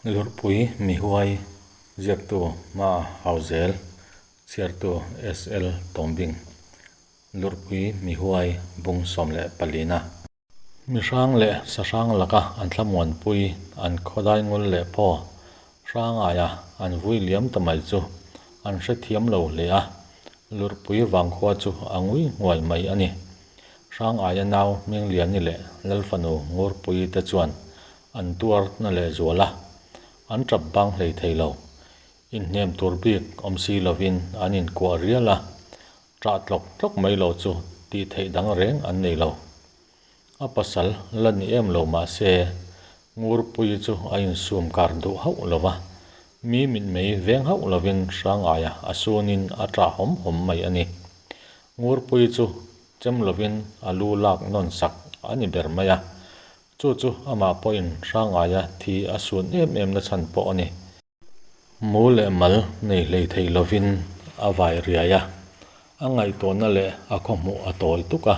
Lurhpui Mihuai ziaktu Hma Hauzel, chhiartu SL Tawmbing, Lurhpui Mihuai bung 14 na. Mi hrang leh sa hrang laka an thlamuanpui an khawdai ngul leh phaw hrangaia an vui liam ta mai chu an hrethiam lo hle a, Lurhpui vangkhua chu a ngui nghuai mai a ni. Hrangaia nau Hmingliani leh Lalfanu Ngurpuii te chuan an tuar na lehzual a, an tap bang hlei thei lo. Inhnem tur bik awm si lovin an inkuah rial a, ṭah tlawk tlawk mai lo chu tih theih dang reng an nei lo. A pasal la ni em lo mah se, Ngurpuii chu a insum kar duh hauh lo va, mi mitmei veng hauh lovin Hrangaia a sunin a ṭah hawm hawm mai a ni. Ngurpuii chu chem lovin a lu lak nawn sak a ni ber mai a, Chu chu amah pawhin Hrangaia thi a sun em em na chhan pawh a ni. Mu leh mal nei hlei thei lovin a vai riai a, a ngaihtuahna leh a khawhmuh a tawi tuk a,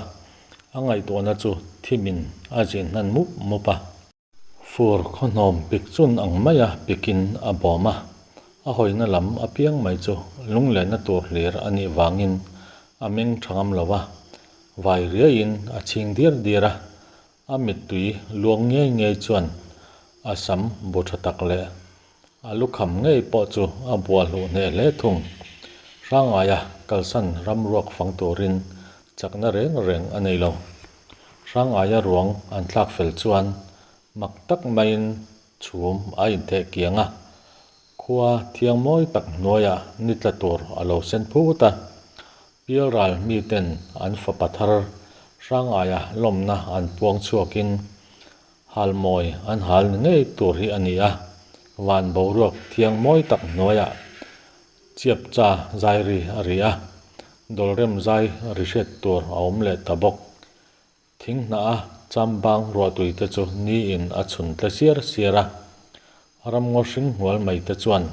a ngaihtuahna chu thimin a zin hnan mup mup a. Fur khawhnawm pik chun ang maia pikin a bawm a, a hawina lam apiang mai chu lunglenna tur hlir a nih vangin a meng tha ngam lo a, vai riaiin a chhing diar diar a, A mittui luang ngei ngei chuan a sam bu tha tak leh a lukham ngei pawh chu a bual hluh hneh hle thung. Hrangaia kalsan ram ruak fang turin chakna reng reng a nei lo. Hrangaia ruang an thlak fel chuan mak tak maiin chhum a intheh kiang a, khua thiang mawi tak hnuaiah ni tla tur a lo sen phut a. Pialral miten an fapa thar Hrangaia lawmna an puang chhuakin halmawi an hal ni ngei tur hi a ni a, van boruak thiang mawi tak hnuaiah chiapcha zai ri a ri a, dawlrem zai ri hriat tur a awm leh ta bawk. Thing hnah a chambang ruahtui te chu niin a chhun tle siar siar a, ramngaw hring hnual mai te chuan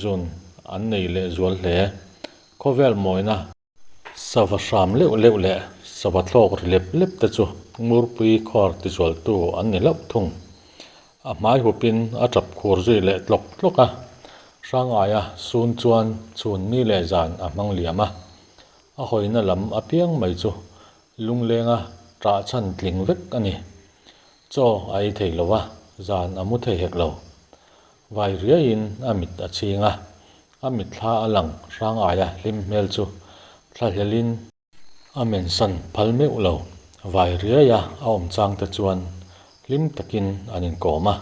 zun an nei leh zual hle. Khawvel mawina sava hram leuh leuh leh sava thlawk ri lep lep te chu Ngurpui khawr tizualtu an ni hlauh thung. A hmai hupin a tap khur zui leh tlawk tlawk a, Hrangaia sun chuan chhun ni leh zan a hmang liam a, a hawina lam apiang mai chu Lunglenga ṭah chhan tling vek a ni. Chaw a ei thei lo a, zan a mu thei hek lo. Vai riaiin a mit a chhing a, a mitthla a lang hrang aia hlim hmel chu thlahlelin a mensan phal meuh lo. Vai riaia a awm chang te chuan hlim takin an inkawm a,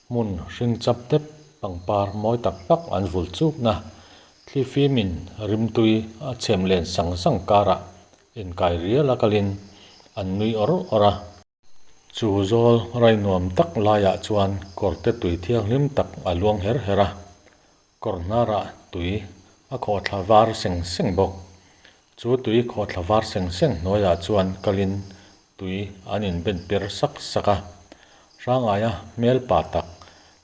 Hmun hring chap dep pangpar mawi tak tak an vul chukna thlifimin rimtui a chhem len sang sang karah inkai rial a kalin an nui awr awr a. Chu zawl rai nuam tak laiah chuan kawrte tui thianghlim tak a luang her her a, kawr hnarah tui a khawhthla var seng seng bawk. Chu tui khawhthla var seng seng hnuaiah chuan kalin tui an inben pir sak sak a. Hrangaia hmel pa tak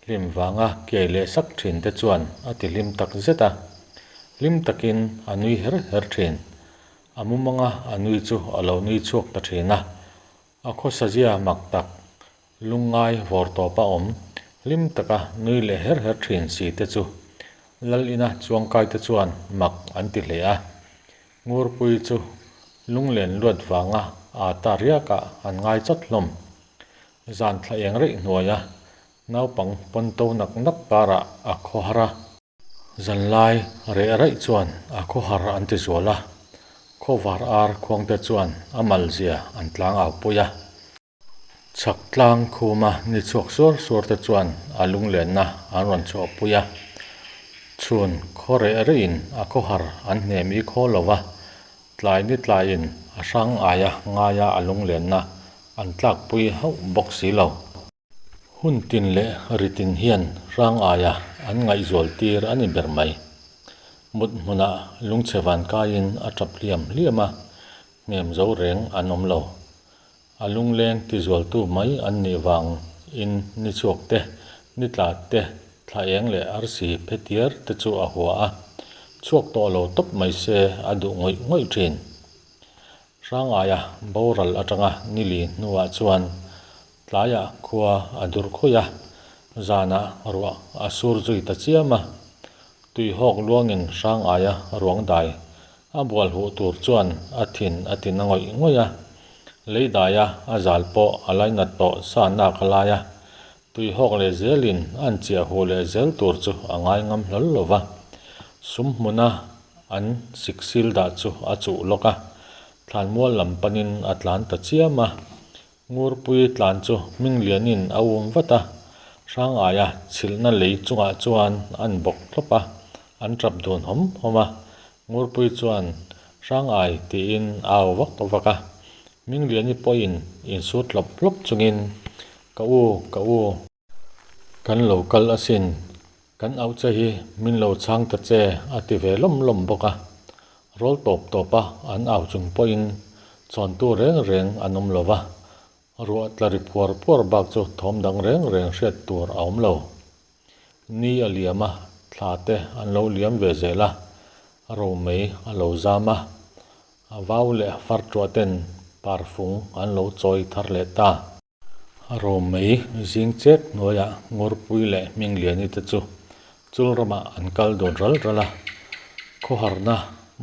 hlim vanga kiai leh sak thin te chuan a ti hlim tak zet a. Hlim takin a nui her her thin. A mumanga a nui chu a lo nui chhuak ta thin a. A khawsazia mak tak lungngai vawr tawpa awm hlim taka nui leh her her thin si te chu Lal ina chuangkai te chuan mak an ti hle a. Ngurpui chu lunglen luat vanga aa ta riakah an ngai chawt hlawm. Zan thla eng reih hnuaia naupang pawn to nak nak karah a khawhar a. Zanlai reh raih chuan a khawhar an ti zual a, khawvar ar khuangte chuan a malzia an tlang au pui a. Chhak tlang khuma ni chhuak suar suar te chuan a lunglenna an rawn chhuahpui a, chhun khaw reh reihin a khawhar an hnem i khaw lo va, tlai ni tlaiin a hrang aia ngaia a lunglenna an tlakpui hauh bawk si lo. Hun tin leh ri tin hian hrang aia an ngaihzual tir a ni ber mai. Mut hmunah lungchhe van kaiin a tap hliam hliam a, hnem zo reng an awm lo. A lungleng tizualtu mai an nih vang in ni chhuak te, ni tla te, thla eng leh arsi phe tiar te chu a hua a, chhuak tawh lo tawp mai se a duh ngawih ngawih thin. Hrangaia boral atanga nili hnuah chuan tlaiah khua a dur khawi a. Zanah ruah a sur zui ta chiam a, tuihawk luangin hrang aia ruang dai a bual huh tur chuan a thin a ti na ngawih ngawih a. Lei daia a zal pawh a lainat tawh sa nak a lai a, tuihawk leh zelin an chiah huh leh zel tur chu a ngai ngam hlawl lo va. Sum hmuna an siksil dah chu a chuh lawk a, thlanmual lam panin a tlan ta chiam a. Ngurpui tlan chu Hminglianin a um vat a, Hrangaia chhilhna lei chungah chuan an bawk thlawp a, an tap dun hawm hawm a. Ngurpui chuan Hrangai tiin a au vak vak a, Hmingliani pawhin insut hlawp hlawp chungin, Ka u, ka u. Kan lo kal asin, kan auh che hi min lo chhang ta che a ti ve lawm lawm bawk a. Rawl tawp tawp a an au chung pawhin chhawntu reng reng an awm lo va, ruah tla ri phuar phuar bak chu thawm dang reng reng hriat tur a awm lo. Ni a liam a, thla te an lo liam ve zel a, romei a lo zam a, a vau leh fartuah ten parfung an lo chawi thar leh ta. A rawm mai zing chek hnuaiah Ngurpui leh Hmingliani te chu chul ramah an kal dun ral ral a, khawharna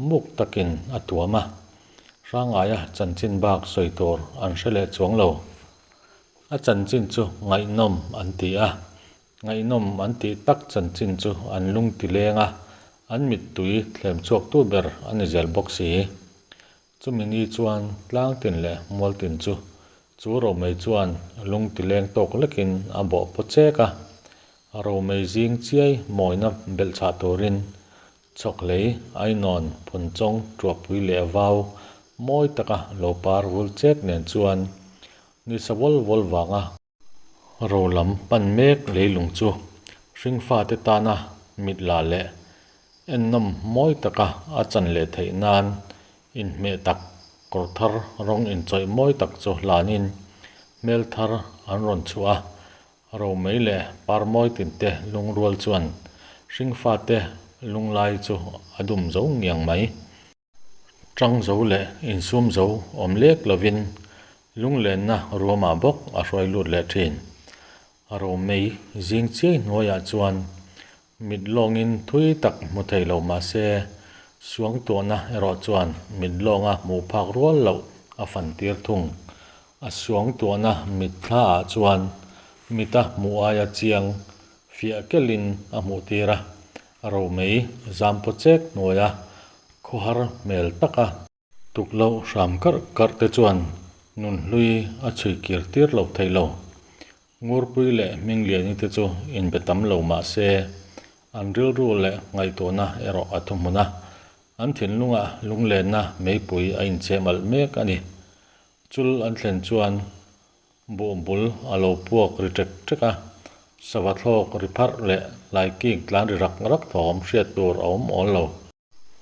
muk takin a tuam a, Hrangaia chanchin bak sawi tur an hre leh chuang lo. A chanchin chu ngaihnawm an ti a, ngaihnawm an tih tak chanchin chu an lung ti leng a, an mittui thlem chhuaktu ber a ni zel bawk si. Chumi ni chuan tlang tin leh mual tin chu chu romei chuan lung ti leng tawk lekin a bawh paw chek a. Romei zing chiai mawina belh chhah turin chhawkhlei, ainawn, phunchawng, tuahpui leh vau mawi taka lo par vul chek nen chuan nisa vawl vawl vanga Ro lam pan mek leilung chu hringfate tana mit la leh ennawm mawi taka a chan leh theih nan inhmeh tak kawr thar rawng inchawih mawi tak chu hlanin hmel thar an rawn chhuah a. Romei leh par mawi tinte lungrual chuan hringfate lunglai chu a dum zo ngiang mai. Tang zo leh insum zo awm lek lovin lunglenna ruamah bawk a hruai lut leh thin. A romei zing chiai hnuaiah chuan mit lawngin thui tak hmu thei lo mah se suangtuahna erawh chuan mit lawnga hmuh phak rual loh a fan tir thung. A suangtuahna mitthlaah chuan mita hmuh aia chiang fiah kelin a hmuh tir a. A romei zam paw chek hnuaia khawhar hmel taka tukloh hram karh karh te chuan nunhlui a chhui kir tir lo thei lo. Ngurpui leh Hmingliani te chu inbe tam lo mah se an rilru leh ngaihtuahna erawh a thuhmun a, an thinlungah lunglenna meipui a inchhem alh mek a ni. Chul an thlen chuan Buh bul a lo puak ri ṭek ṭek a, sava thlawk ri pharh leh laikik tlan ri rak rak thawm hriat tur a awm awl lo.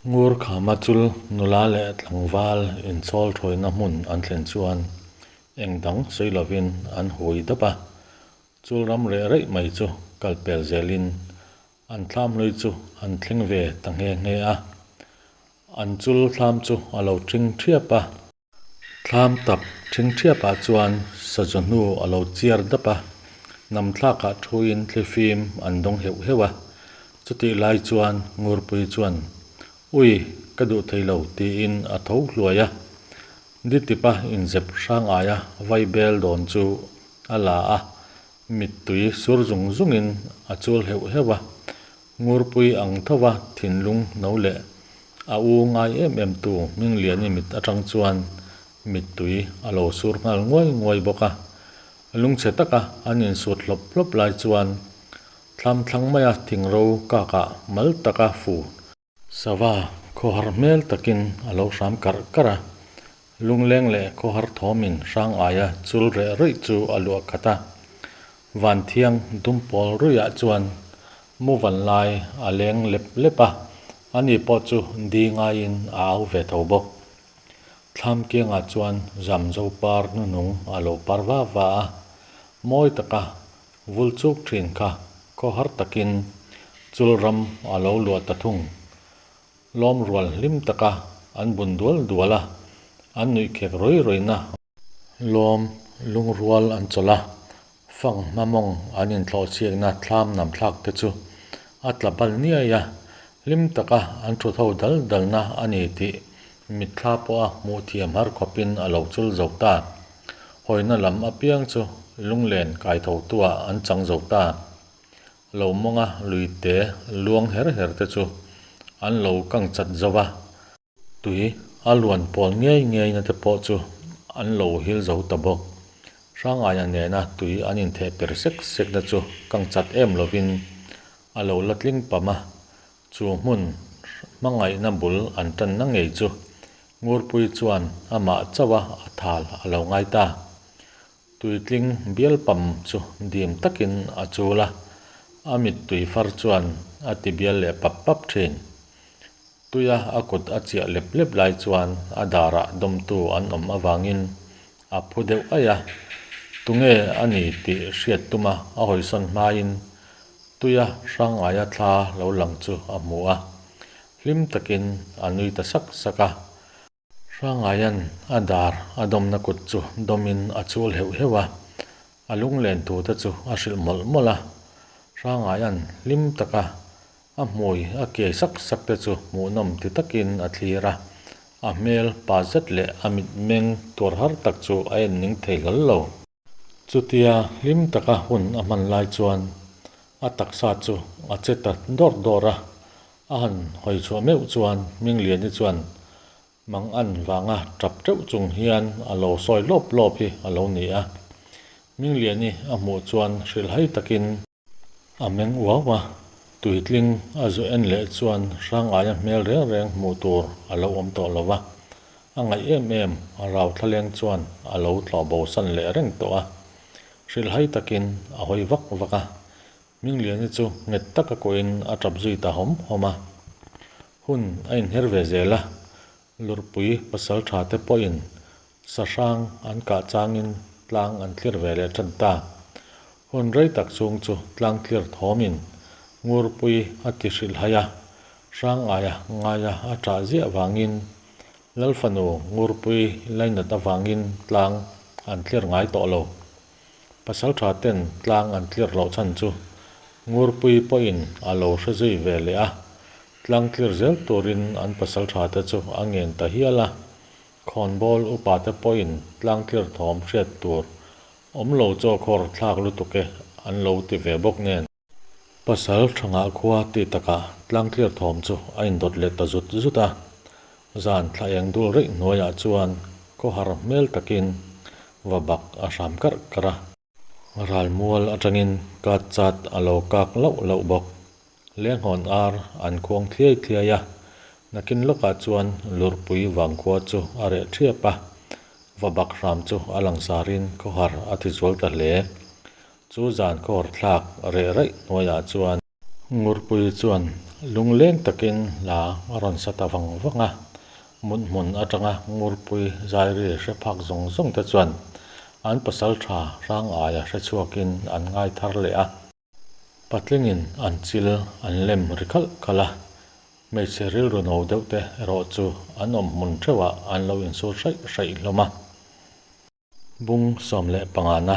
Ngur khama chul nula leh tlangval inchawl thawina hmun an thlen chuan eng dang sawi lovin an hui dap a, chul ram reh reih mai chu kal pel zelin an thlam hlui chu an thleng ve ta nghe nghe a, an chul thlam chu a lo ṭhing ṭhiap a. Thlam tap ṭhing ṭhiapah chuan sazu hnu a lo chiar dap a, nam thlakah thuin thlifim an dawng heuh heuh a. Chutih lai chuan Ngurpui chuan, Ui, ka duh thei lo tiin a tho hluai a. Ditipa inzep hrang aia vaibel dawn chu a la a, mittui sur zung zungin a chul heuh heuh a. Ngurpui ang thova thinlung no leh A u ngai em em tu Hmingliani mit atang chuan mittui a lo sur nghal nguai nguai bawk a. Lungchhe taka an insut hlawp hlawp lai chuan thlam thlang maia thingro kakah mal taka fu sava khawhar hmel takin a lo hram karh karh a. Lungleng leh khawhar thawmin hrang aia chul reh ruih chu a luah khat a. Vanthiang dumpawl ruihah chuan Mu van lai a leng lep lep a, ani pawh chu di ngaiin a au ve tho bawk. Thlam kiangah chuan Zamzo par hnuhnung a lo par va va a, mawi taka vul chuk thin kha khawhar takin chul ram a lo luah ta thung. Lawm rual hlim taka an bun dual dual a, an nuih khek rawi rawina. Lawm lungrual an chawlh a, Fanghma mawng an inthlawh chhiakna thlam nam thlak te chu a tla bal niai a, hlim taka an thut ho dal dalna a ni tih mitthla pawha hmuh thiam har khawpin a lo chul zo ta. Hawina lam apiang chu lunglen kaithotuah an chang zo ta. Lo mawnga luite luang her her te chu an lo kang chat zo va. Tui a luan pawl ngei ngei na te pawh chu an lo hil zo ta bawk. Hrangaia nena tui an intheh per sek sek na chu kang chat em lovin a lo la tling pam a, chu hmun hmangaihna bul an tanna ngei chu Ngurpui chuan amah chauh a a thal a lo ngai ta. Tuitling bial pam chu dim takin a chul a, a mittui far chuan a ti bial leh pap pap thin. Tuia a kut a chiah lep lep lai chuan a darah dawmtu an awm avangin a phu deuh aih a, tunge a ni tih hriat tuma a hawisawn hmain tuia Hrangaia thla lo lang chu a hmu a, hlim takin a nui ta sak sak a. Hrangaia'n a dar a dawmna kut chu dawmin a chul heuh heuh a, a lunglen thu te chu a hrilh mawlh mawlh a. Hrangaia'n hlim taka a hmui a kiai sak sak te chu hmuhnawm ti takin a thlir a, a hmel pa zet leh a mitmeng tuar har tak chu a en ning thei hlawl lo. Chutia hlim taka hun a hman lai chuan a taksa chu a che ta dawrh dawrh a, a han hawi chhuah meuh chuan Hmingliani chuan Mangan vanga tap teuh chung hian a lo sawi lawp lawp hi a lo ni a. Hmingliani a hmuh chuan hrilhhai takin. A meng uau a, tuitling a zu en leh chuan Hrangaia hmel reng reng hmuh tur a lo awm tawh lo va, a ngaih em em a rau thlaleng chuan a lo tlawh bo san leh reng tawh a. Hrilhhai takin a hawi vak vak a, Hmingliani chu nghet taka kuahin a tap zui ta hawm hawm a. Hun a inher ve zel a, Lurpui pasal tha te pawhin Sahrang an kah changin tlang an tlir ve leh tan ta. Hun rei tak chhung chu tlang tlir thawmin Ngurpui a ti hrilh hai a, hrang aia ngaia a ṭah ziah vangin Lalfanu Ngurpui lainat avangin tlang an tlir ngai tawh lo. Pasalṭha ten tlang an tlir loh chhan chu Ngurpui pawhin a lo hre zui ve leh a, tlang tlir zel turin an pasalṭha te chu a ngen ta hial a. Khawnbawl upate pawhin tlangtlir thawm hriat tur awm lo chaw khawr thlak lutuk e an lo ti ve bawk nen. Pasal Thangah khua tih takah tlangtlir thawm chu a indawt leh ta zut zut a, zan thla eng dul reih hnuaiah chuan khawhar hmel takin va bak a hram karh karh a. Ralmual atangin kat chat a lo kak lauh lauh bawk. Lenghawn ar an khuang thliai thliai a, nakin lawkah chuan lurhpui vangkhua chu a reh thiap a, va bak hram chu a langsarin khawhar a ti zual ta hle. Chu zan khawhar thlak reh raih hnuaiah chuan. Ngurpui chuan lungleng takin hla a rawn sa ta vang vang a, mut hmun atanga Ngurpui zairi hre phak zawng zawng te chuan an pasal tha hrang aia hre chhuakin an ngai thar leh a. Patlingin an chil an lem ri khalh khalh a, hmeichhe rilru no deuh te erawh chu an awm hmun theuhah an lo insur hraih hraih hlawm a. Bung 15 na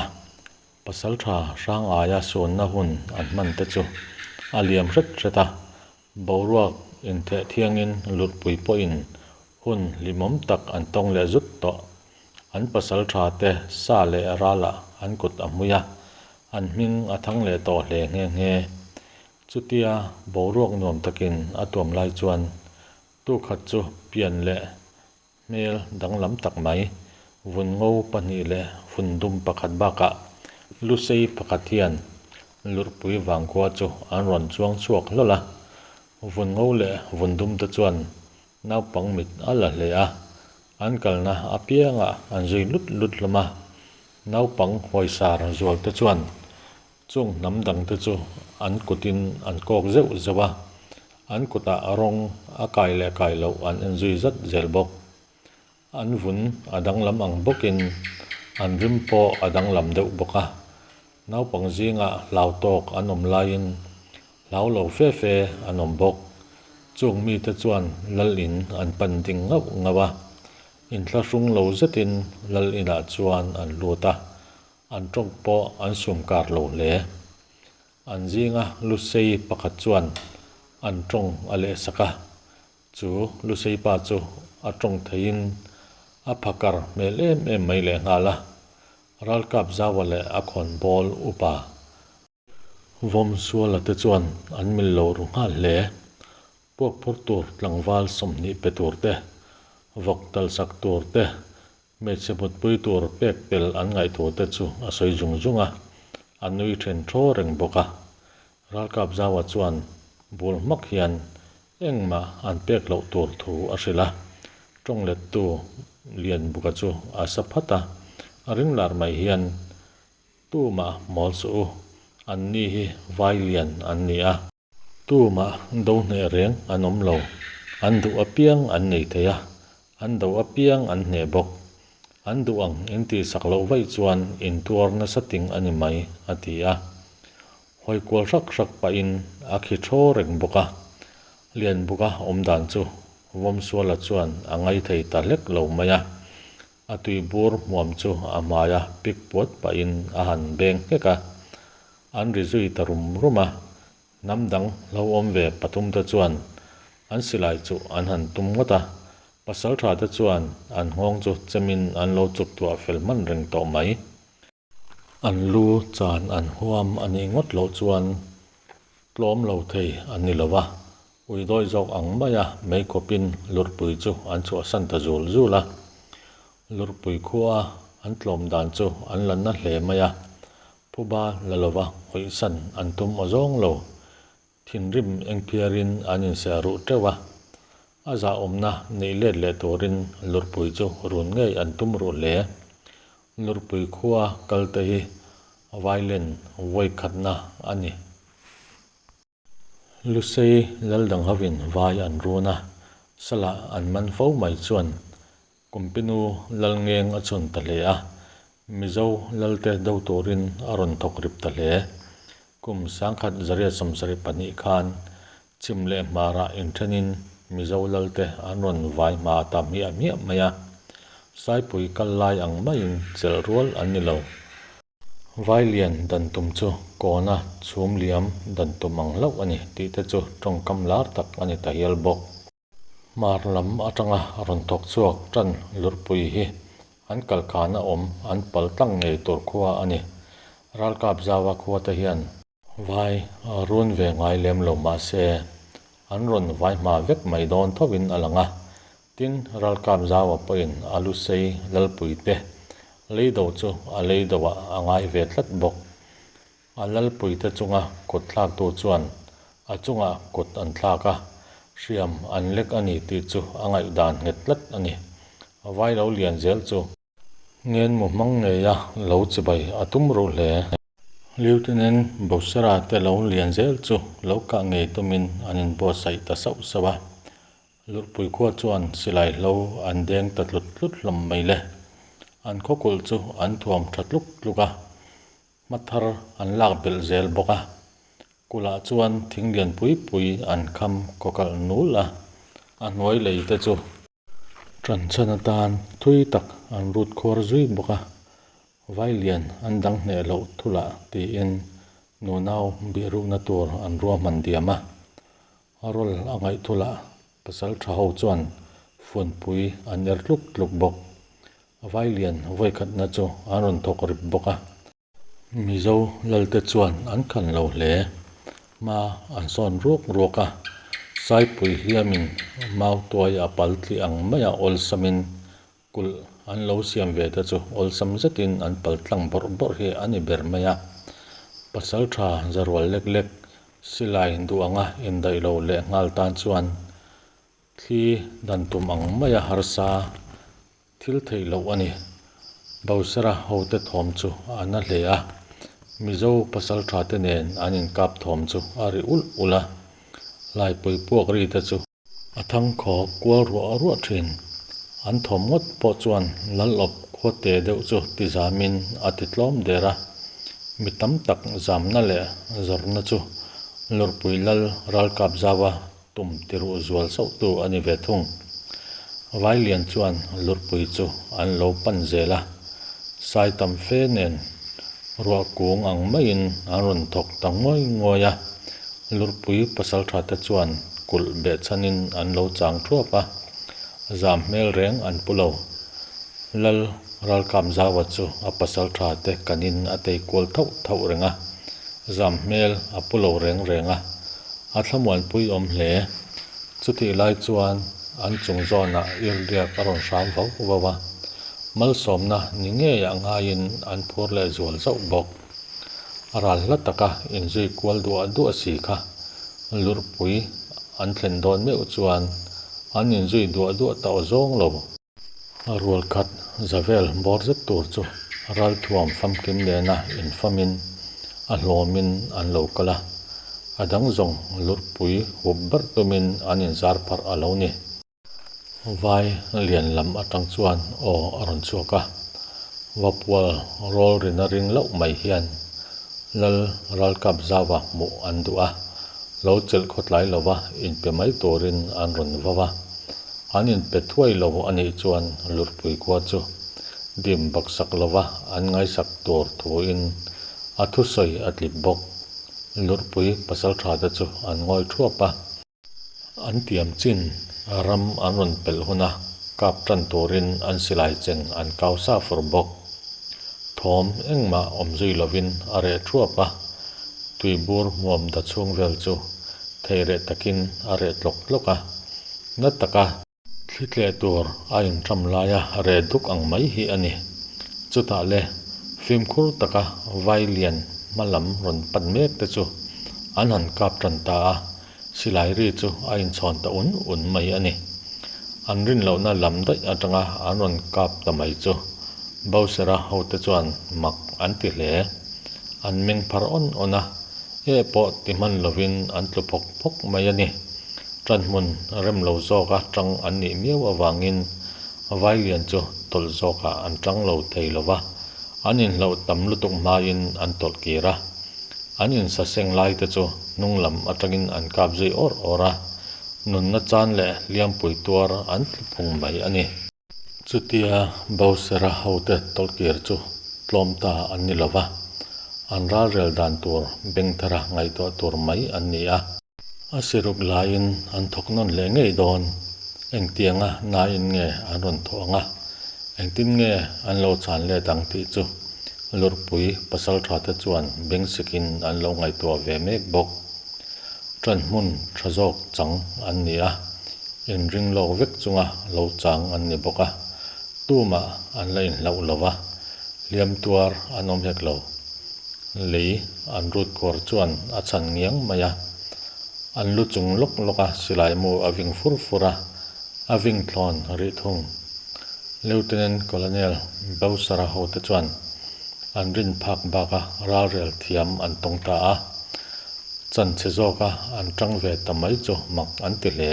Pasaltha hrang aia suanna hun an hman te chu a liam hret hret a, boruak intheh thiangin lutpui pawhin hun hlimawm tak an tawng leh zut tawh. An pasaltha te sa leh ralah an kut a hmui a, an hming a thang leh tawh hle nghe nghe. Chutia boruak nuam takin a tuam lai chuan tukhat chu pian leh Hmel danglam tak mai, vun ngo pahnih leh vun dum pakhat bakah Lusei pakhat hian lurhpui vangkhua chu an rawn chuang chhuak hlawl a. Vun ngo leh vun dum te chuan naupang mit a la hle a, an kalna apiangah an zui lut lut hlawm a. Naupang huaisar zual te chuan Chung hnam dangte chu an kutin an kawk zeuh zeuh a, an kutah rawng a kai leh kai loh an en zui zat zel bawk. An vun a danglam ang bawkin an rim pawh a danglam deuh bawk a, naupang zingah hlau tawk an awm laiin hlau lo fe fe an awm bawk. Chung mite chuan lal in an pan ding ngauh ngauh a, inthlahrung lo zetin lal inah chuan an lut a. An tawng pawh an sum kar lo hle. An zinga Lusei pakhat chuan an tawng a lehsak a. Chu Lusei pa chu a tawng theiin a phakar hmel em em mai lehnghal a. Ralkap Zaua leh a khawnbawl upa Vawmsuala te chuan an mil lo ru nghal hle. Puak phur tur tlangval 20 pe tur te, vawk talsak tur te, hmeichhe mutpui tur pek tel an ngaih te chu a sawi zung zung a, a nui then thaw reng bawk a. Ralkap Zaua chuan bul hmak hian engmah an pek loh tur thu a hrilh a, tawng lettu Lianbuka chu a sa phat a, a ring lar mai hian Tumah mawl suh u, anni hi vai lian an ni a. Tumah do hneh reng an awm lo, an duh apiang an nei thei a, an do apiang an hneh bawk. An duh ang in tihsak loh vaih chuan intuar nasa ting a ni mai, a ti a. Hawi kual hrak hrak pahin a khi thaw reng bawk a. Lianbuka awm dan chu Vawmsuala chuan a ngaithei ta hlek lo mai a. A tuibur hmuam chu a hmaia pik puat pahin a han beng nghek a, an ri zui ta rum rum a. Hnam dang hlauhawm ve pathum te chuan an silai chu an han tum ngawt a, pasaltha te chuan an nghawng chu chemin an lo chuk tuah fel hman reng tawh mai. An lu chan an huam a nih ngawt loh chuan tlawm lo thei an ni lo va, ui dawi zawk ang maia mei khawpin lurpui chu an chhuahsan ta zul zul a. Lurpui khua an tlawm dan chu an la na hle mai a, phuba la lova hawihsan an tum aw zawng lo. Thinrim engphiarin an inseh ruh teuh a, a zahawmna neih let leh turin lurpui chu run ngei an tum ruh hle. Lurpui khua kal te hi violin vawi khatna a ni. Lusei lal dang hovin vai an run a, salah an man fo mai chuan Kumpinu Lalngeng a chhun ta hle a, Mizo lalte do turin a rawn thawk rip ta hle. Kum 1972 khan chhim leh hmarah inthenin Mizo lalte an rawn vai hma ta hmiah hmiah mai a, Saipui kal lai ang maiin chelh rual an ni lo. Vailian dan tum chu kawna chhum liam dan tum ang hlauh a ni tih te chu tawngkam lar tak a ni ta hial bawk. Hmar lam atanga rawn thawk chhuak tan lurpui hi an kalkhana awm an pal tlang ngei tur khua a ni. Ralkap Zaua khua te hian vai run ve ngai lem lo mah se an rawn vai hma vek mai dawn thovin a lang a. Tin, Ralkap Zaua pawhin a lusei lalpui te leido chu a leidoah a ngai ve tlat bawk. A lalpuite chunga kut thlaktu chuan a chungah kut an thlak a, hriam an lek a ni tih chu a ngaihdan nghet tlat a ni. Vai lo lian zel chu ngenmu hmang ngeia lo chibai a tum ruh hle. Lieutenant Bosera te lo lian zel chu lo kah ngei tumin an inbuatsaih ta sauh sauh a. Lurhpui khua chuan silai hlo an deng ta tlut tlut hlawm mai le. An khawkulh chu an thuam tha tluk tluk a. Hma thar an lak belh zel bawk a, kulhah chuan thing lian pui pui an kham kawkalh nul a, a hnuai lei te chu tanchhan atan thui tak an rut khuar zui bawk a, Vailian an dang hneh loh thulah tiin nunau bihrukna tur an ruahman diam a, rawl a ngaih thulah pasal tha ho chuan funpui an er tluk tluk bawk. Vailian vawikhatna chu an rawn thawk rip bawk a. Mizo lalte chuan an khan lo hle. Hma an sawn ruak ruak a, Saipui hliamin mautuai a pal tli ang maia awlsamin kulh an lo siam ve te chu awlsam zetin an pal tlang bawrh bawrh hi a ni ber mai a. Pasaltha zarual lek lek silai duh anga indaih lo leh nghal tan chuan Thli dan tum ang maia harsa thil theih loh a ni. Bosera hote thawm chu a na hle a, Mizo pasaltha te nen an inkap thawm chu a ri ulh ulh a, Laipui puak ri te chu a thangkhaw kual ruah ruah thin. An thawm ngawt pawh chuan Lalawp khuate deuh chu ti zamin a ti tlawm der a, mi tam tak zamna leh zawrhna chu Lurpui Lal ralkap zaua Tum tiruh zual sauhtu a ni ve thung. Vailian chuan lurpui chu an lo pan zel a, sai tam fe nen Ruah kung ang maiin an rawn thawk ta nguai nguai a, Lurpui pasaltha te chuan kulh behchhanin an lo chang thuap a, zam hmel reng an pu lo. Lal Ralkapzaua chu a pasaltha te kanin a tei kual thauh thauh reng a, zam hmel a pu lo reng reng a, a thlamuanpui awm hle. Chutih lai chuan an chung zawnah irhliak a rawn hram vau vau a, malsawmna ni ngeiah ngaiin an phur leh zual zauh bawk. A ral hla taka inzui kual duah duah si kha lurhpui an thlen dawn meuh chuan an inzui duah duah ta aw zawng lo. A rual khat za vel bawr zet tur chu ralthuam famkim nena infamin a hlawmin an lo kal a, a dang zawng lurhpui hup ber tumin an inzar pharh a lo ni. Vai lian lam atang chuan aw a rawn chhuak a, Vapual rawl rina ring loh mai hian Lal Ralkapzaua hmuh an duh a, lo chelh khawtlai lova inpe mai turin an rawn vau a. An inpe thuai lo a nih chuan Lurpui khua chu dim baksak lova an ngaisak tur thuin a thusawi a tlip bawk. Lurpui pasaltha te chu an ngawi thuap a. An tiam chin ram an rawn pelh huna kap tan turin an silai cheng an kau sa fur bawk. Thawm engmah awm zui lovin a reh thuap a, tuibur hmuam da chhung vel chu thei reh takin a reh tlawk tlawk a, na taka thli tleh tur a inṭam laia reh duk ang mai hi a ni. Chutah le fimkhur taka vai lian hma lam rawn pan mek te chu an han kap ṭan ta a, silai ri chu a inchhawn ta un un mai a ni. An rin lohna lam daih aṭanga an rawn kap ta mai chu Bawsera hote chuan mak an ti hle. An meng phar awn awn a, eh pawh ti hman lovin an tlu phawk phawk mai a ni. Ṭanhmun rem lo zawka ṭang an nih miau avangin Vailian chu tawlh zawkah an ṭang lo thei lo va, an inhloh tam lutuk hmain an tawlh kir a. An insaseng laite chu hnung lam aṭangin an kap zui awr awr a, nunna chan leh hliampui tuar an tlu phung mai a ni. Chutia Bawsera hote tawlhkir chu tlawm ta an ni lo va, an ralrel dan tur bengthara ngaihtuah tur mai an ni a. A siruk laiin an thawk nawn leh ngei dawn, engtianga nain nge an rawn thawh ang a, engtin nge an lo chhan let ang tih chu Lurpui pasalṭhate chuan bengsikin an lo ngaihtuah ve mek bawk. Ṭan hmun ṭha zawk chang an ni a, inring lawk vek chunga lo chang an ni bawk a, tumah an la inhlauh lo va, hliam tuar an awm hek lo. Lei an rut kawr chuan a chhan ngiang mai a, an lu chung lawk lawk a silai mu a ving fur fur a, a ving thlawn rih thung. Lieutenant Colonel Bawsara hote chuan an rin phak baka ralrel thiam an tawng ta a. Chan chhe zawka an tang ve ta mai chu mak an ti hle.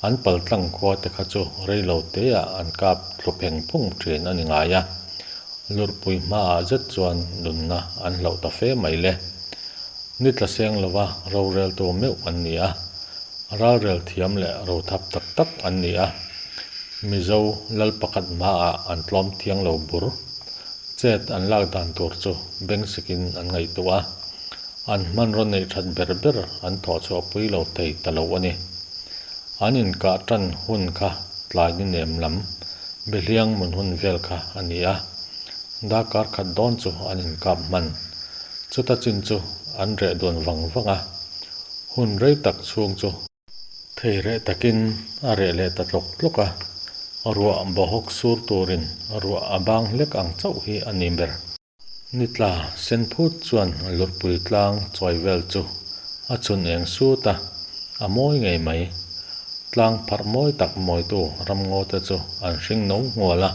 An paltlang khua te kha chu rei lo teah an kap thlu pheng phung thin a ni ngai a, lurhpui hmaah zet chuan nunna an hlauh ta fe mai le. Ni tla seng lova roreltu meuh an ni a, ralrel thiam leh rothap tak tak an ni a, Mizo lal pakhat hmaah an tlawm thiang lo bur. Chet an lak dan tur chu bengsikin an ngaihtuah a. An hmanraw neih that ber ber an thawh chhuah pui lo thei ta lo a ni. An inkah tan hun kha tlai ni nem lam Behliang mun hun vel kha a ni a, darkar khat dawn chu an inkap hman. Chuta chin chu an reh dun vang vang a, hun rei tak chhung chu. Thei reh takin a reh leh ta tlawk tlawk a, ruah bawhawk sur turin ruah a bang hlek ang chauh hi a ni ber. Ni tla sen phut chuan lurhpui tlang chawi vel chu a chhun eng sut a, a mawi ngei mai. Tlang pharh mawi tak mawitu ramngaw te chu an hring no nghual a,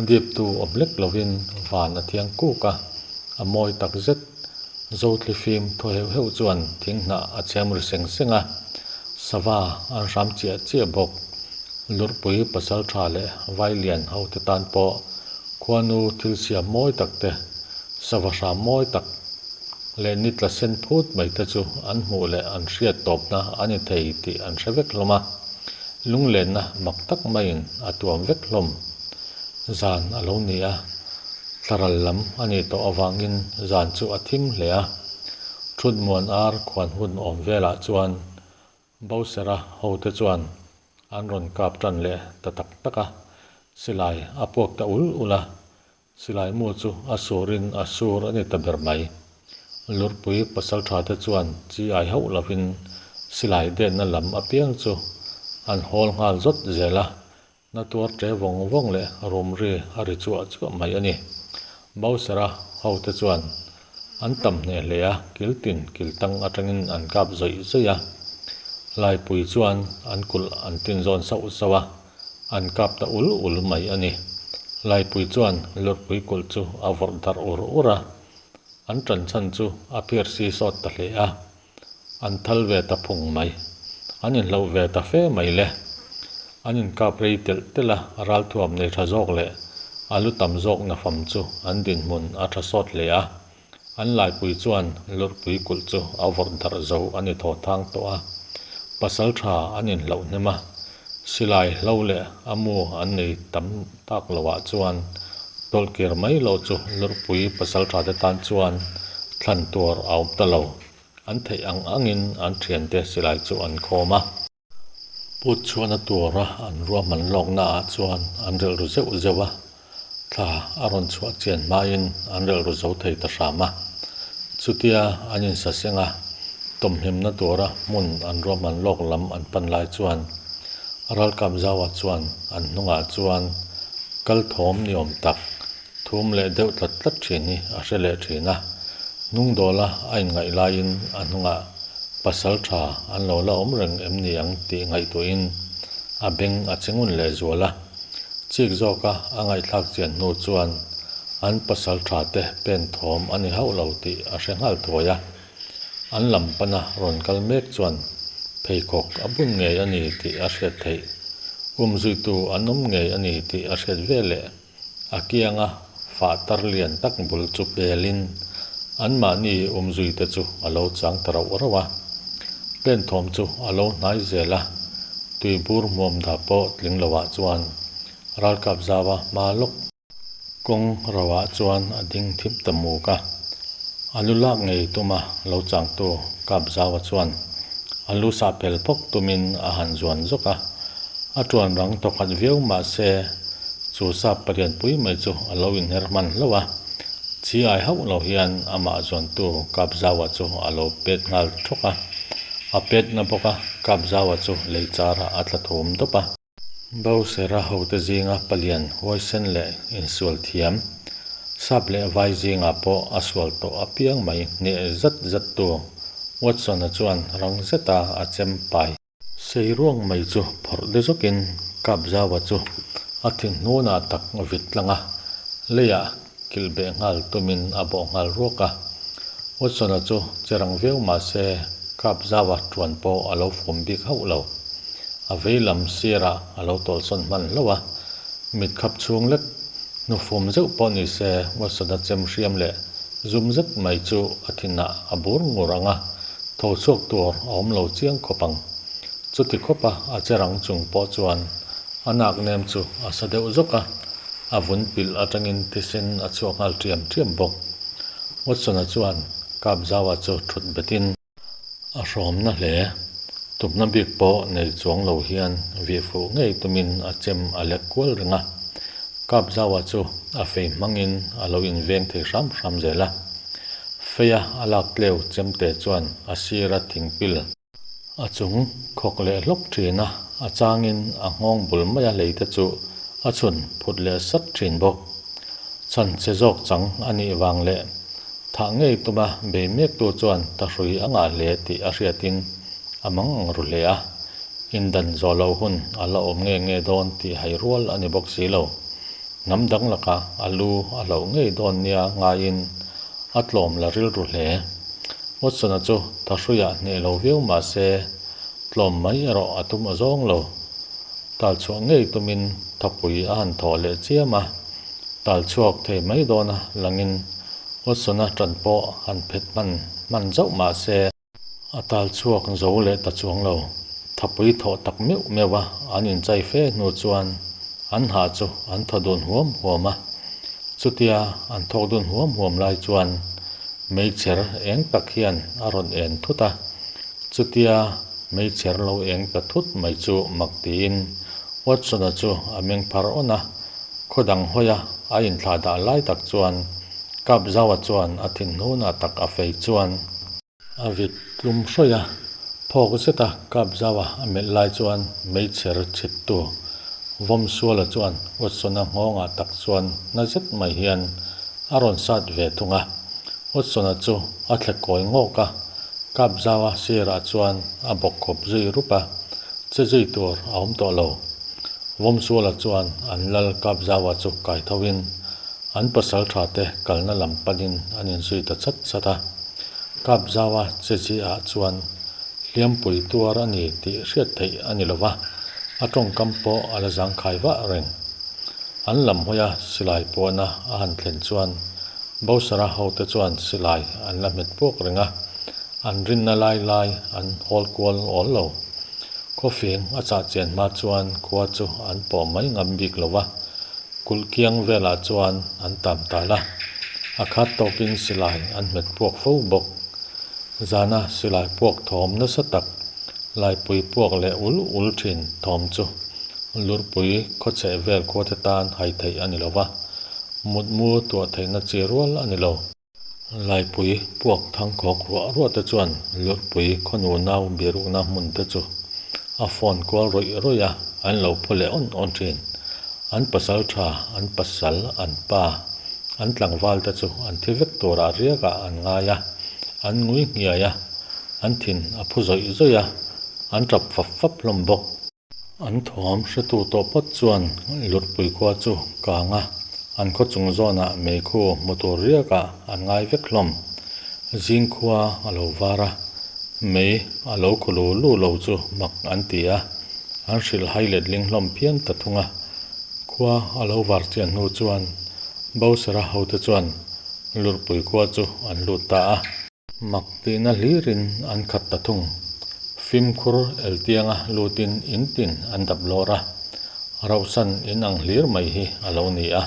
diptu awm lek lovin van a thiang kuk a, a mawi tak zet. Zothlifim thaw heuh heuh chuan thing hnah a chhem ri seng seng a, sava an hram chiah chiah bawk. Lurhpui pasal tha leh vailian ho te tan pawh khuanu thil siam mawi tak te, sava hram mawi tak leh ni tla sen phut mai te chu an hmuh leh an hriat tawpna a ni thei tih an hre vek hlawm a, lunglenna mak tak maiin a tuam vek hlawm. Zan a lo ni a. Thlaral lam a nih tawh avangin zan chu a thim hle a. Thutmuan ar khuan hun awm velah chuan Bosera hote chuan an rawn kap tan leh ta tak tak a, silai a puak ta ul ul a, silai mu chu a surin a sur a ni ta ber mai. Lurhpui pasaltha te chuan chi ai hauh lovin silai denna lam apiang chu an hawl nghal zawt zel a, Na tuar ṭe vawng vawng leh rum ri a ri chuah chuah mai a ni. Bowser-a hote chuan an tam hneh hle a, kil tin kil tang atangin an kap zawih zawih a. Laipui chuan an kulh an tin zawn sauh sauh a, an kap ta ul ul mai a ni. Laipui chuan lurhpui kulh chu a vawrh darh ur ur a, an ṭan chhan chu a phir si sawt ta hle a. An thal ve ta phung mai. An inhloh ve ta fe mai le. An inkap rei telh telh a, ralthuam nei tha zawk leh a lu tam zawk nafam chu an dinhmun a tha sawt hle a. An laipui chuan lurhpui kulh chu a vawrh darh zo a ni thaw thang tawh a. Pasal tha an inhloh hnem a, silai hlo leh a mu an nei tam tak loah chuan tawlhkir mai loh chu lurhpui pasal tha te tan chuan thlan tur a awm ta lo. An theih ang angin an thiante silai chu an khawm a. Put chhuahna tura an ruahman lawknaah chuan an relh ru zeuh zeuh a, thla a rawn chhuah chian hmain an relh ru zo thei ta hram a. Chutia an insaseng a, tawmhimna tura hmun an ruahman lawk lam an pan lai chuan ralkap zaua chuan an hnungah chuan kal thawm ni awm tak Thum leh deuh tlat tlat thin hi a hre leh thin a, hnungdawla a inngaih laiin a hnungah pasal tha an lo la awm reng em ni ang tih ngaihtuahin a beng a che ngun leh zual a. Chik zawka a ngaihthlak chian hnu chuan an pasal tha te pen thawm a ni hauh lo tih a hre nghal thuai a. An lam pana rawn kal mek chuan pheikhawk a bun ngei a ni tih a hriat theih. Umzuitu an awm ngei a ni tih a hriat veleh. A kianga fah tar lian tak bul chu pelin anmahni umzuite chu a lo chang ta rauh rauh a. Pen thawm chu a lo hnai zel a, tuibur hmuam dah pawh tling loah chuan ralkap zaua hma lawk kawng roah chuan a ding thip ta muk a. A lu lak ngei tuma lo changtu kap zaua chuan a lu sah pel phawk tumin a han zuan zawk a, a tuan rang thawkhat viau mahse Chu sap palianpui mai chu a lo inher hman hlauh a, chi ai hauh lo hian amah zuantu Kapzaua chu a lo pet nghal thawk a. A pet na bawk a, Kapzaua chu lei charah a tla thum dawp a. Bosera hote zinga palian huaisen leh insual thiam, sap leh vai zingah pawh a sual tawh apiang mai hneh zat zattu Watson-a chuan rang zeta a chem pai. Sei ruang mai chu phawrh de zawkin Kapzaua chu a thinhnunah tak vit tlang a, leiah kilh beh nghal tumin a bawh nghal ruak a. Watson-a chu che rang viau mah se Kapzaua tuan pawh a lo fum bik hauh lo. A vei lam sirah a lo tawlhsawn hman hlauh a, mit khap chhung lek hnufum zeuh pawh ni se Watson-a chem hriam leh zum zet mai chu a thinah a bur ngur ang a, Tho chhuak tur a awm lo chiang khawp ang. Chuti khawpa a che rang chung pawh chuan a nak nem chu a sa deuh zawk a, a vun pilh atangin thisen a chhuak nghal ṭiam ṭiam bawk. Watson-a chuan Kapzaua chu ṭhut betin. A hrawmna hle. Tumna bik pawh nei chuang lo hian vih fuh ngei tumin a chem a lek kual reng a. Kapzaua chu a fei hmangin a lo inveng thei hram hram zel a. Feia a lak tleu chemte chuan a sira thingpil a chung khawk leh hlawk thin a, a changin a nghawng bul maia leite chu a chhun phut leh sat thin bawk. Chhan che zawk chang a nih vang leh thah ngei tuma bei mektu chuan thahrui a ngah hle tih a hriatin a mang ang ru hle a, indan zawh loh hun a la awm nge nge dawn tih hai rual a ni bawk si lo. Hnam dang lakah a lu a hlauh ngei dawn nia ngaiin a tlawm la rilru hle. Watson-a chu thahruiah hneh lo viau mah se tlawm mai erawh a tum a zawng lo. Tal chhuah ngei tumin thapui a han thawh leh chiam a, tal chhuak thei mai dawna langin Watson-a ṭan pawh han phet hman hman zauh mah se, A tal chhuak zo leh ta chuang lo. Thapui thawh tak meuh meuh a, an inchai fe hnu chuan an hah chu an thaw dun huam huam a. Chutia an thawk dun huam huam lai chuan meichher eng tak hian a rawn en thut a. Chutia meichher lo eng ta thut mai chu mak tiin Watson-a chu a meng phar awn a, khaw dang hawia a inthlah dah lai tak chuan Kapzaua chuan a thinhnunah tak a fei chuan A vit tlum hrawih a, phawk zeta kap zaua a melh lai chuan meichher chhittu Vawmsuala chuan Watson-a nghawngah tak chuan na zet mai hian a rawn sat ve thung a. Watson-a chu a thle kawi ngawk a, kap zaua sirah chuan a bawk khawp zui rup a, che zui tur a awm tawh lo. Vawmsuala chuan an lal kap zaua chu kai tho in an pasal tha te kalna lam panin an inzui ta chat chat a. Kapzaua cheziah chuan hliampui tuar a ni tih hriat theih a ni lova, a tawngkam pawh a la zangkhai vah reng. An lam hawia silai puahna a han thlen chuan Bosara hote chuan silai an la hmet puak reng a, an rinna lai lai an hawl kual awl lo. Khawfing a chah chian hma chuan khua chu an pawh mai ngam bik lova, Kulh kiang velah chuan an tam tal a, a khat tawkin silai an hmet puak fo bawk. Zana silai puak thawm nasa tak, laipui puak leh ul ul thin thawm chu Lurpui khawchheh vel khuate tan hai theih a ni lo va, mutmu tuah theihna chi rual a ni lo. Laipui puak thangkhawk ruah ruah te chuan Lurpui khawnu nau birukna hmun te chu a phone kual rawih rawih a, an lo phu leh awn awn thin. An pasal tha, an pasal, an pa, an tlangval te chu an thi vek turah riakah an ngai a, an ngui nghiai a, an thin a phu zawih zawih a, an tap fap fap hlawm bawk. An thawm hretu tawh phawt chuan Lurpui khua chu kang a, an khaw chung zawnah meikhu hmu tur riakah an ngai vek hlawm. Zing khua a lo var a, mei a lo khu lu lu lo chu mak an ti a, an hrilh hai letling hlawm phian ta thung a. Khua a lo var chian hnu chuan Bosara hote chuan Lurpui khua chu an lut ta a. Mak tihna hlirin an khat ta thung. Fimkhur eltianga lutin in tin an dap lawr a, rauhsan in ang hlir mai hi a lo ni a.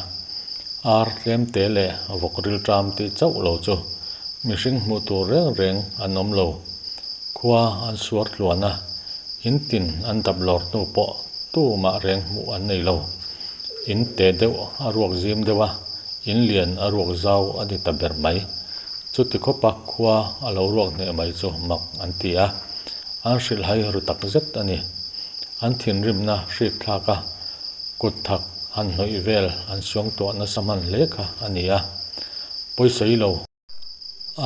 Ar tlemte leh vawk rilṭam tih chauh lo chu mihring hmuh tur reng reng an awm lo. Khua an suar tluan a, in tin an dap lawr hnu pawh tumah reng hmuh an nei lo. In te deuh a ruak zim deuh a, in lian a ruak zau a ni ta ber mai. Chuti khawpa khua a lo ruak hneh mai chu mak an ti a, an hrilhhai ru tak zet a ni. An thinrimna hrik thlak a, kut thak han hnawih vel an suangtuah nasa hman hle kha a ni a. Pawisawi lo.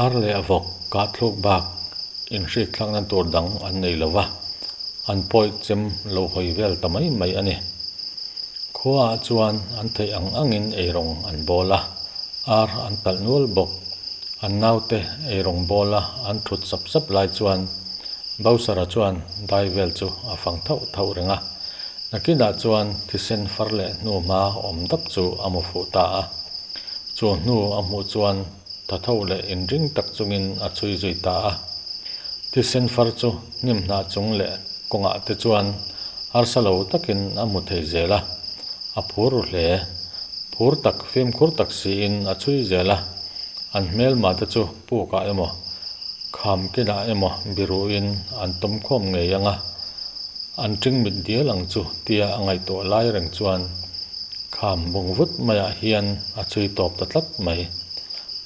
Ar leh vawk kahthluk bak inhrik thlakna tur dang an nei lo va, an pawi chem lo hawi vel ta mai mai a ni. Khuaah chuan an theih ang angin eirawng an bawl a, ar an talh nual bawk. An naute eirawng bawla an thut sap sap lai chuan Bowser-a chuan dai vel chu a fang thauh thauh reng a. Nakinah chuan thisen far leh hnu hma awm dap chu a mu fuh ta a. Chu hnu a hmuh chuan tha tho leh inring tak chungin a chhui zui ta a. Thisen far chu hnim hnah chung leh kawngah te chuan harsa lo takin a hmu thei zel a, a phur ru hle. Phur tak, fimkhur tak siin a chhui zel a, an hmelma te chu pukah emaw, kham kinah emaw biruhin an tawm khawm ngei ang a, an ṭing mit dial ang chu tia a ngaihtuah lai reng chuan kham bung vut maiah hian a chhui tawp ta tlat mai.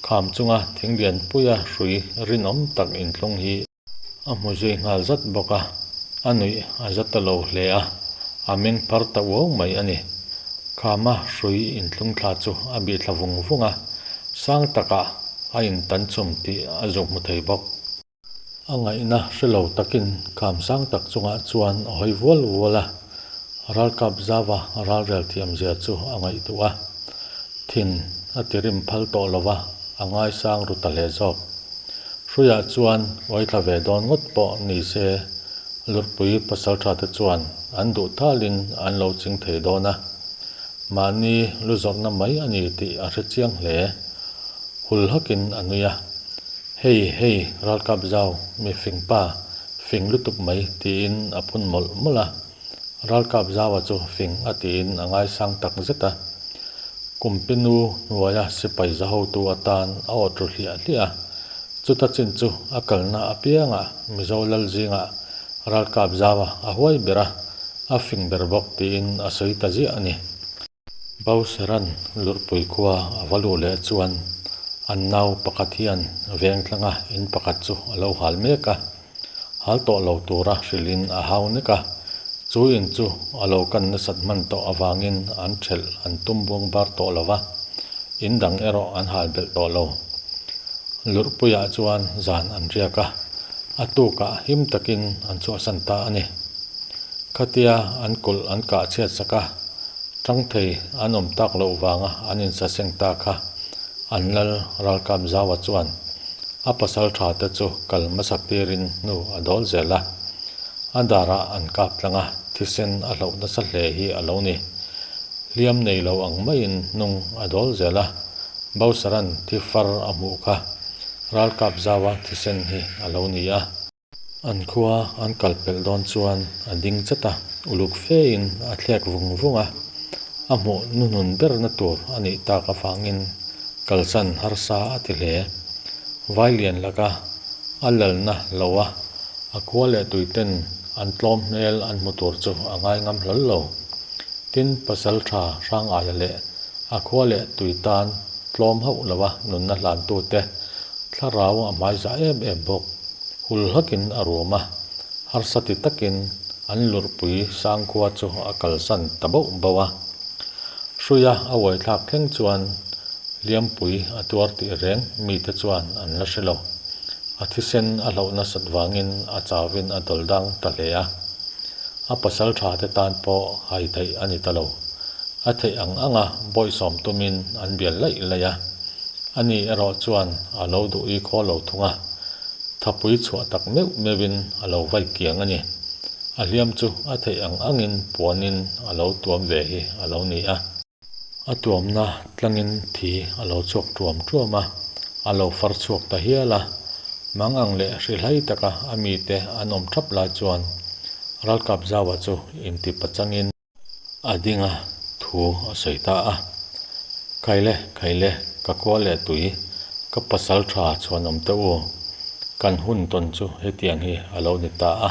Kham chunga thinglianpuia hrui rinawm tak inthlung hi A hmu zui nghal zat bawk a, a nuih a za ta lo hle a, a meng phar ta uau mai a ni. Khama hrui inthlung thla chu a bih thla vung vung a, sang takah a intan chhum tih a zu hmu thei bawk. A ngaihna hre lo takin kham sang tak chungah chuan a hawi vual vual a, ralkap zava ralrel thiamzia chu a ngaihtuah a, thin a ti rim phal tawh lo va, a ngaisang ru ta hle zawk. Hruiah chuan uaithla ve dawn ngawt pawh ni se, Lurpui pasaltha te chuan an duh thalin an lo ching thei dawn a. Mahni lu zawrhna mai a ni tih a hre chiang hle. Hul hakin a nui a, Hei, hei, ralkap zau, mi fing pa, fing lutuk mai tiin a phun mawlh mawlh a. Ralkap zaua chu fing a tiin a ngaisang tak zet a. Kumpinu hnuaia sipai za hotu atan a awt ru hliah hliah a. Chuta chin chu a kalna apiangah Mizo lal zingah ralkap zau a huai ber a, a fing ber bawk tiin a sawi ta ziah a ni. Bauseran Lurhpui khua a va luh leh chuan an nau pakhat hian veng tlanga in pakhat chu a lo hal mek a, hal tawh lo tura hrilhin a hau nek a, chu in chu a lo kan nasat hman tawh avangin an thelh an tum buang bar tawh lo va, in dang erawh an hal belh tawh lo. Lurhpuiah chuan zan an riak a, a tukah him takin an chhuahsan ta a ni. Khatia an kulh an kah chhiat sak a, tang thei an awm tak loh vanga an insaseng ta kha an lal ralkap Zaua chuan a pasal tha te chu kal hmasak tirin hnu a dawl zel a. A darah an kap tlang a, thisen a hloh nasa hle hi a lo ni. Hliam nei lo ang maiin hnung a dawl zel a, Bausaran thi far a hmuh kha ralkap Zaua thisen hi a lo ni a. An khua an kal pelh dawn chuan a ding chat a, uluk fein a thlek vung vung a, a hmuh nuhnun berna tur a nih tak avangin kalsan harsa a ti hle. Vailian laka a lalna lo a, a khua leh tuiten an tlawm hmel an hmu tur chu a ngai ngam hlawl lo. Tin, pasal tha Hrangaia leh a khua leh tui tan tlawm hauh lo a nunna hlantute thlarau a hmaizah em em bawk. Hul hlakin a ruam a, harsa ti takin an lurhpui sangkhua chu a kalsan ta bauh bauh a. Hruia a uaithlak thleng chuan Liampui a tuar tih reng mite chuan an la hre lo. A thisen a hloh nasat vangin a chauvin a dawl dang ta hle a. A pasal tha te tan pawh hai theih a ni ta lo. A theih ang anga bawihsawm tumin an bial laih laih a. Ani erawh chuan a lo duh i khaw lo thung a, thapui chhuah tak meuh meuhin a lo vai kiang a ni. A hliam chu a theih ang angin puanin a lo tuam ve hi a lo ni a. A tuamna tlangin thi a lo chhuak tuam tuam a, a lo far chhuak ta hial a. Mangang leh hrihlai taka a mite an awm thap lai chuan Ralkap Zaua chu inti pachangin, A ding a, thu a sawi ta a. Khaile, khaile, ka khua leh tui, ka pasal tha chhuanawm teh u, kan hun tawn chu hetiang hi a lo ni ta a.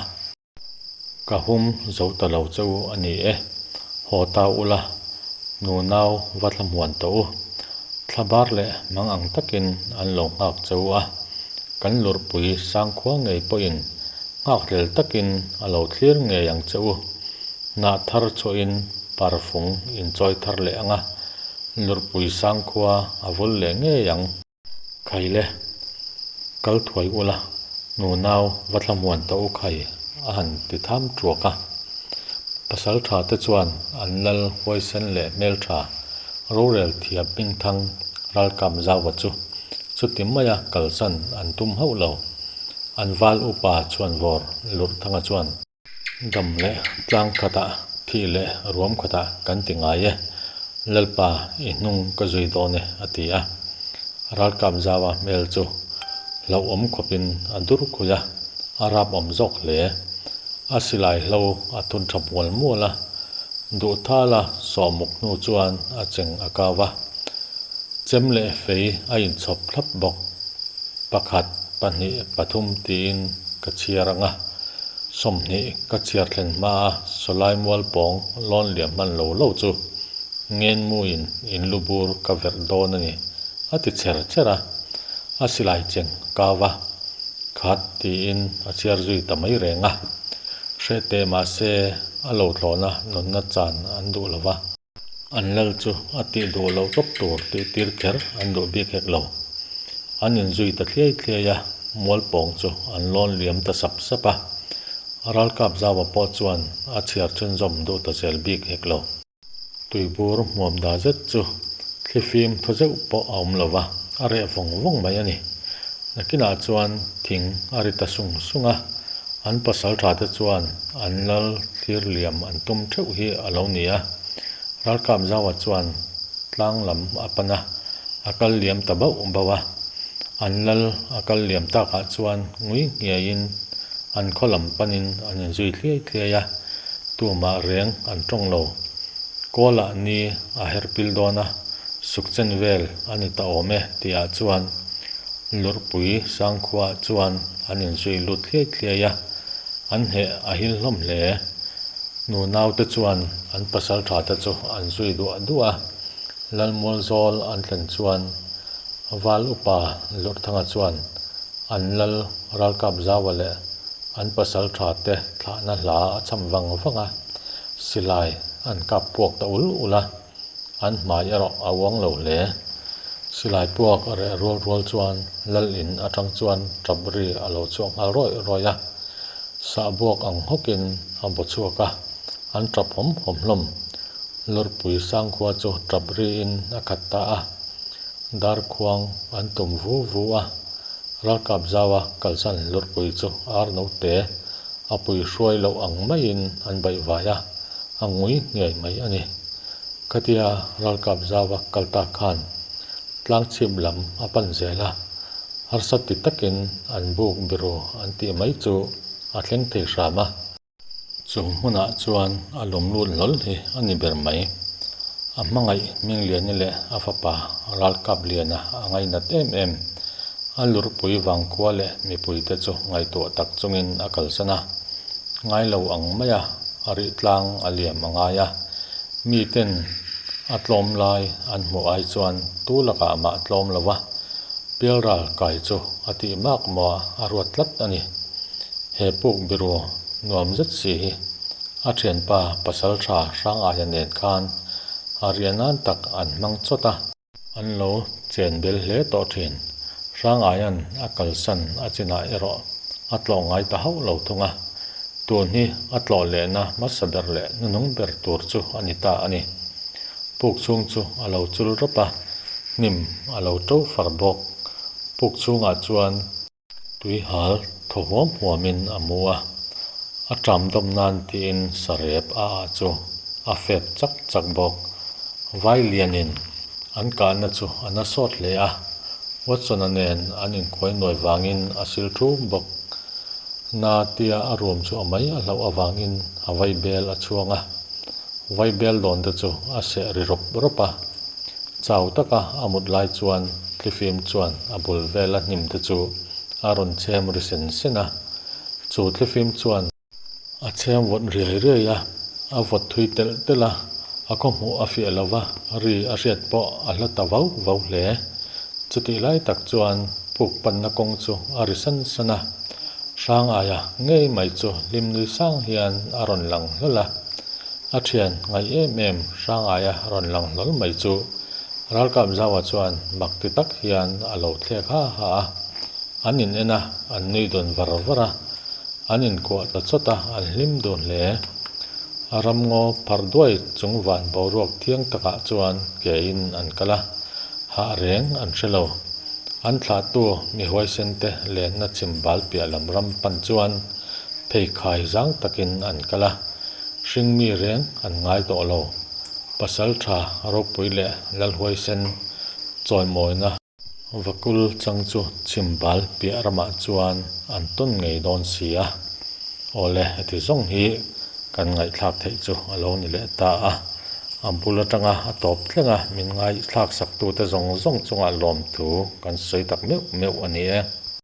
Ka hum zo ta lo che u a ni e, haw ta ula, nunau va thlamuan tawh u. Thlabar leh mang ang takin an lo nghak che u a, kan lurhpui sangkhua ngei pawhin nghakhlel takin a lo thlir ngei ang che u. Hnah thar chhuahin parfung inchawi thar leh ang a, lurhpui sangkhua a vul leh ngei ang. Khaile, kal thuai ula, nunau va thlamuan tawh u khai a han ti tham tuak a. Pasal tha te chuan an lal huaisen leh hmeltha rorel thiam hmingthang ralkap zauva chu chuti maia kalsan an tum hauh lo. An val upa chhuanvawr Lurhthanga chuan. Dam leh tlang khatah, thih leh ruam khatah kan ti ngai e, Lalpa i hnung ka zui dawn e, a ti a. Ralkap zaua hmel chu hlauhawm khawpin a dur khui a, a rapawm zawk hle. A silai hlo a thun tha mual mual a, duhthala sawhmuk hnu chuan a cheng a kau a. Chem leh fei a inchhawp thlap bawk. Pakhat, pahnih, pathum tiin ka chhiar ang a. 20 ka chhiar thlen hmaa sawlai mual pawng lawn liam hman lo lo chu ngenmuin in lu bur ka verh dawn a ni, a ti cher cher a. A silai cheng kau va, khat tiin a chhiar zui ta mai reng a. Hreh teh mahse a lo thlawhna nunna chan an duh lo va. An lal chu a tih duh loh tawp tur tih tir kher an duh bik hek lo. An inzui ta thliai thliai a, mualpawng chu an lawn liam ta sap sap a. Ralkap Zaua pawh chuan a chhiar chhunzawm duh ta zel bik hek lo. Tuibur hmuam da zet chu thlifim thaw zeuh pawh a awm lo va, a reh vawng vawng mai a ni. Nakinah chuan thing a ri ta sung sung a, An pasal tha te chuan an lal thlir liam an tum theuh hi a lo ni a. Ralkap Zaua chuan tlang lam a pan a, a kal liam ta bauh bauh a. An lal a kal liam takah chuan ngui nghiaiin an khaw lam panin an inzui thliai thliai a, tumah reng an tawng lo. Kawlah ni a her pil dawn a. Suk chen vel a ni ta awm e tihah chuan Lurhpui sangkhuaah chuan an inzui lut thliai thliai a, an heh a hil hlawm hle. Nunaute chuan an pasaltha te chu an zui duah duah a, Lalmualzawl an thlen chuan Val upa Lurhthanga chuan an lal ralkap zaua leh an pasaltha te thlahna hla a cham vang vang a, silai an kap puak ta ul ul a. An hmai erawh a uang lo hle. Silai puak a reh rual rual chuan lal in atang chuan tap ri a lo chhuak nghal rawih rawih a. Sahbuak ang hawkin a baw chhuak a, an tap hawm hawm hlawm. Lurpui sangkhua chu tap riin a khat ta a. Darkhuang an tum vu vu a, ralkap zaua kalsan lurpui chu ar note a pui hruai loh ang maiin an baihvai a, a ngui ngei mai a ni. Khatia ralkap zaua kal tak khan tlangchhip lam a pan zel a, harsa ti takin an buk biru an tih mai chu a thleng thei hram a. Chu hmunah chuan a lawm lut hlawl hi a ni ber mai. A hmangaih Hmingliani leh a fapa ralkap liana a ngainat em em. A lurpui vangkhua leh mipuite chu ngaihtuah tak chungin a kalsan a. Ngai lo ang maia a rih tlang a liam a ngai a. Miten a tlawm lai an hmuh ai chuan tu lakah mah tlawm lo va, pialral kai chu a tih mak maw a ruat tlat a ni. He puk biru nuam zet si hi a thianpa Pasaltha Hrangaia nen khan a riah nan tak an hmang chawt a. An lo chen bel hle tawh thin. Hrangaia'n a kalsan a chinah erawh a tlawh ngai ta hauh lo thung a. Tun hi a tlawh lehna hmasa ber leh hnuhnung ber tur chu a ni ta a ni. Puk chhung chu a lo chul rawp a, hnim a lo to far bawk. Puk chhungah chuan. Tui hal thaw huam huamin a mu a, a ṭam dawm nan tiin sarep a ah chu a fep chak chak bawk. Vai lianin an kahna chu a na sawt hle a, Watson-a nen an inkhuai nuai vangin a sil ṭhum bawk. Na tia a ruam chu a mai a hlauh avangin a vaibel a chhuang a, vaibel dawn te chu a seh ri rawp rawp a. Chau taka a mut lai chuan thlifim chuan a bul vela hnim te chu a rawn chhem ri sen sen a. Chu thlifim chuan a chhem vawt riai riai a, a vawt thui telh telh a, a khawhmuh a fiah lo va, ri a hriat pawh a hla ta vau vau hle. Chutih lai tak chuan puk panna kawng chu a ri san san a, hrang aia ngei mai chu hlim nui sang hian a rawn lang hlawl a. A thian ngaih em em Hrangaia rawn lang hlawl mai chu Ralkap Zaua chuan mak ti tak hian a lo thlek ha ha a. An in en a, an nui dun var var a. An inkuah ta chawt a, an hlim dun hle. A ramngaw pharh duai chung van boruak thiang takah chuan kein an kal a, hah reng an hre lo. An thlahtu mi huaisen te lenna chim bal piah lam ram pan chuan pheikhai zang takin an kal a. Hringmi reng an ngai tawh lo. Pasal tha ropui leh Lalhuaisen chawimawina. Vakul chang chu chhimbal piah ramah chuan an tawn ngei dawn si a. Awle, heti zawng hi kan ngaihthlak theih chu a lo ni leh ta a. A bul atanga a tawp thleng a, min ngaihthlak saktute zawng zawng chungah lawmthu kan sawi tak meuh meuh a ni e.